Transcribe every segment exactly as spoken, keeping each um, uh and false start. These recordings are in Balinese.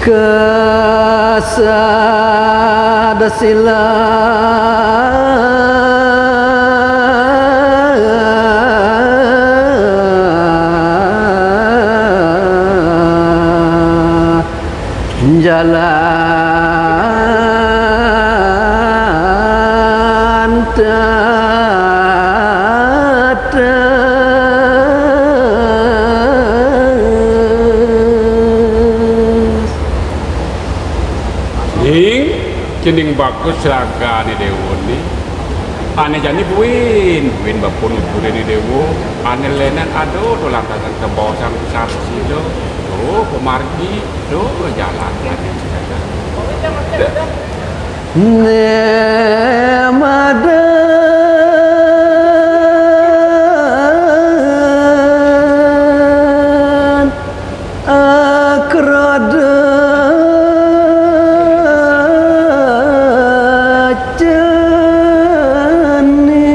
Kasad sila jalan tatas. Ning, cening bagus ragané Déwa né. Ané jani buin, buin bapa nuturin Déwa. Ané lénan ada to lantasan kabaosan sasila. To pamargi, to jalan. Né madan akroda cening.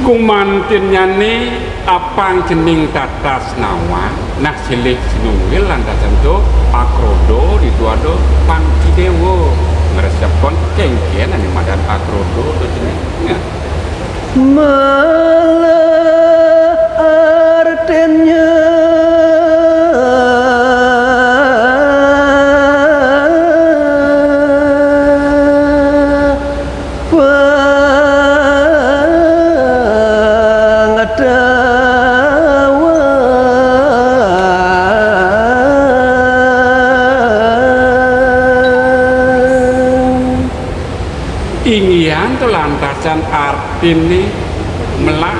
Gumantinnyané apang cening tatas nawang, nah silih sinunggil lantasan to akroda ditu ada pang Idéwa. Ngresepang kénkén ané madan akroda to cening. Nah. Mula artinya pangétawan. Inggihan to lantasan artiné melah.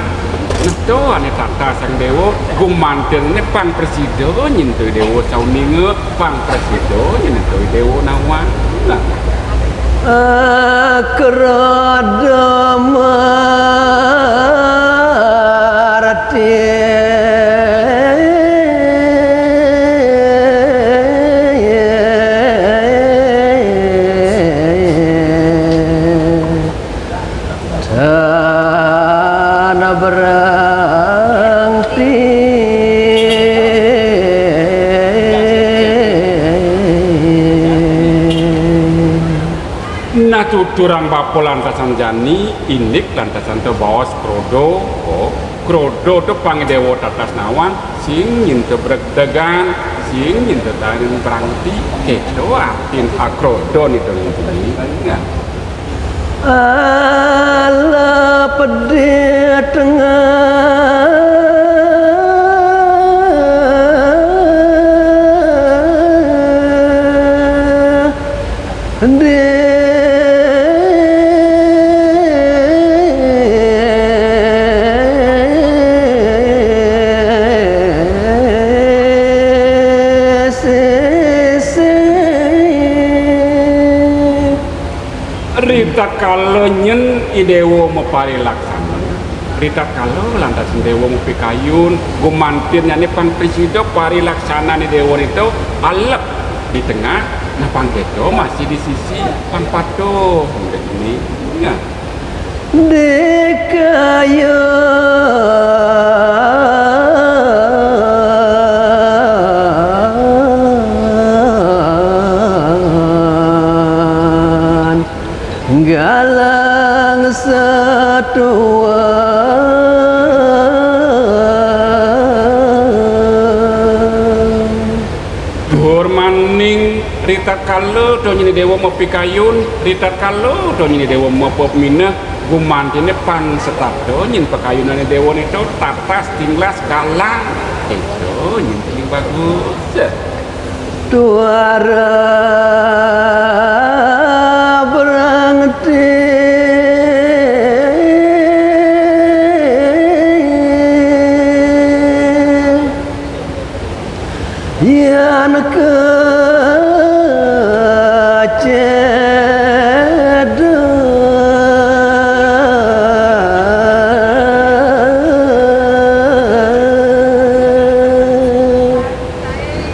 Nah to ané tatas Sang Déwa, gumantiné pang prasida nyén to Déwa sauninga, pang prasida nyén to Déwa nawang. Nah. Akroda marti Tana berang ti. Nah, tuturang bapa lantasan jani, indik lantasan to baos kroda, oh, kroda to pang Déwa tatas nawang, sing nyén to bregdegan, sing nyén to taring berang ti, kéto artin akroda né to nyén. Nah. Ala pedih tengah Ritatkala nyén I Déwa maparilaksana, ritatkala lantas Déwa mapikayun, gumantinnyané pang prasida parilaksanané Déwa né to alep di tengah, nah pang kéto masih di sisi pang patuh. Nah. Dikayun galang satua. Duur maning ritatkala to nyén I Déwa mapikayun, ritatkala to nyén I Déwa mapamineh, gumantiné pang setata nyén pakayunané Déwa né to tatas tinglas galang. Kéto nyén paling bagus. Tuara berang ti. Yan kacéda.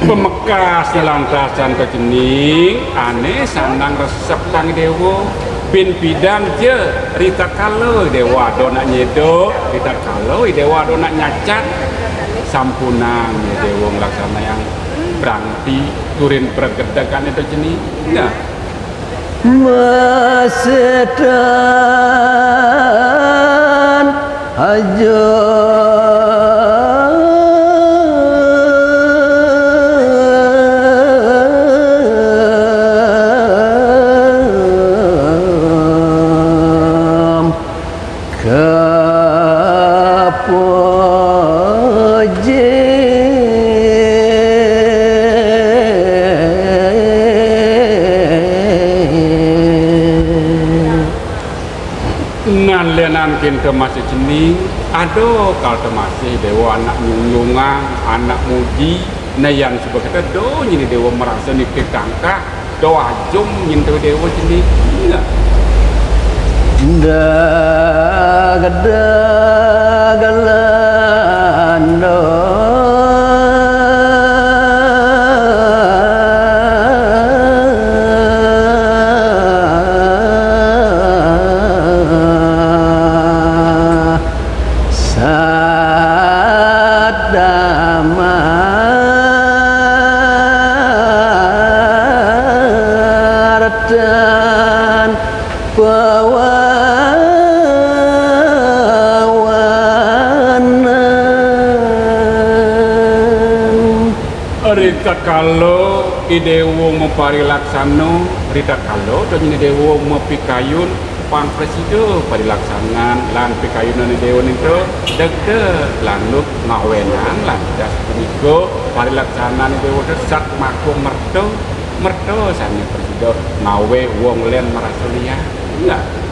Pamekas lantasan kacening, ané sandang resep Sang Déwa. Bin pidan ja, ritatkala Déwa ada nak nyéda, ritatkala Déwa ada nak nyacat. Sampunang ya Déwa nglaksanayang brangti turin pregedegane to cening. Nah. Masetan aja kapuji. Nan lenan kinto masih cening, ada kal to masih Déwa anak nyungyungang, anak muji, nah yan suba kita do nyini Déwa merasa nitih kangkah, do ajum nyinto Déwa cening. Nah. Dag, dag, lando. Sadamartan pawanan. Ritatkala I Déwa maparilaksana, ritatkala to nyini Déwa mapikayun, pangprasida parilaksanan lan pikayunan I Déwa nika degdeg lanut ngawenan, lantas punika parilaksanan I Déwa sat maka merta, merta sane prasida ngawe wong len marasa lian. Nah.